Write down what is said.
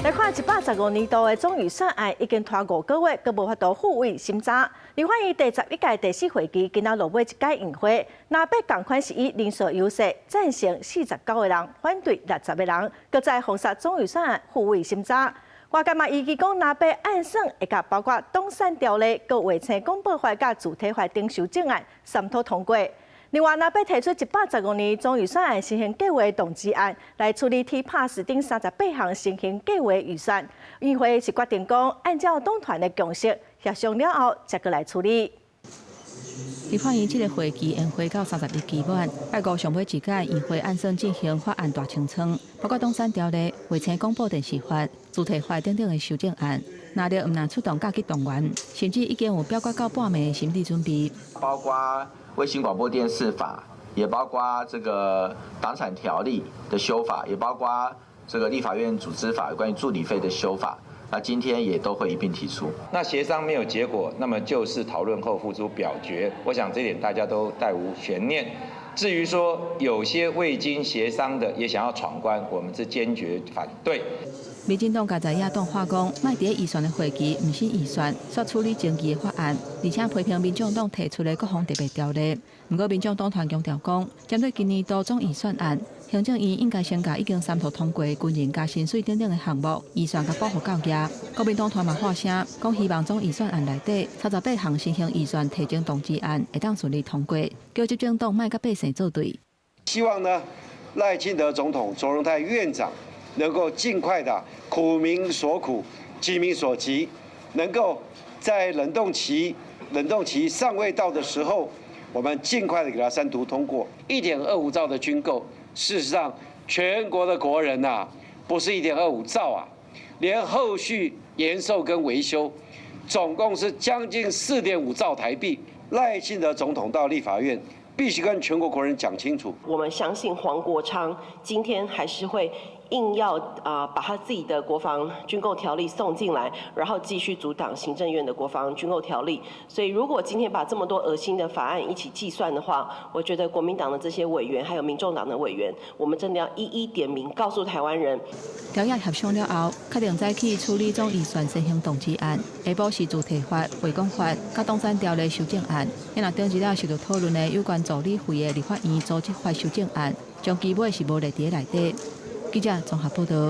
來看115年度的總預算案已經拖5個月，閣無法度付委審查。立法院第11屆第四會期今仔落尾一屆院會，藍白仝款是以人數優勢，贊成49個人，反對60個人，閣再封殺總預算案付委審查。外界嘛預期講，藍白按算會共包括黨產條例、閣衛星廣播法佮自體法等修正案三討通過。另外，藍白提出115年總預算案先行計畫動議案，來處理 T-Pass 等38項先行計畫預算。院會是決定講，按照黨團的共識協商了後，才閣來處理。立法院這个會期延會到31期滿，拜五上尾一屆院會按算進行法案大清倉，包括黨產條例、衛星廣播電視法、自提法等等的修正案。藍綠毋但出動甲去動員，甚至已經有表決到半暝的心理準備。包括衛星廣播電視法，也包括這個黨產條例的修法，也包括這個立法院組織法關於助理費的修法。那今天也都會一併提出。那協商沒有結果，那麼就是討論後付諸表決。我想這點大家都殆無懸念。至於說有些未經協商的也想要闖關，我們是堅決反對。民進黨佮在野黨喊講，莫佇預算的會期，毋審預算，煞處理爭議的法案，而且批評民眾黨提出的國防特別條例。毋過民眾黨團強調講，針對今年度總預算案，行政院應該先共已經三讀通過軍人加薪水等等的項目預算共補予到額。國民黨團嘛發聲，講希望總預算案內底38項先行預算提前動議案會當順利通過，叫執政黨莫佮百姓作對。希望呢，賴清德總統、卓榮泰院長能夠盡快的苦民所苦，急民所急，能夠在冷凍期尚未到的時候，我們盡快的給他三讀通過。1.25兆的軍購，事實上全國的國人吶，不是一點二五兆啊，連後續延壽跟維修，總共是將近4.5兆台幣。賴清德總統到立法院，必須跟全國國人講清楚。我們相信黃國昌今天還是會硬要啊把他自己的國防軍購條例送進來，然後繼續阻擋行政院的國防軍購條例。所以如果今天把這麼多噁心的法案一起計算的話，我覺得國民黨的這些委員，還有民眾黨的委員，我們真的要一一點名，告訴台灣人。朝野協商了後，確定早起處理總預算先行動議案，下晡是自提法、衛廣法、佮黨產條例修正案。若頂一日受到討論的有關助理費的立法院組織法修正案，將基本是無列佇內底。記者綜合報道。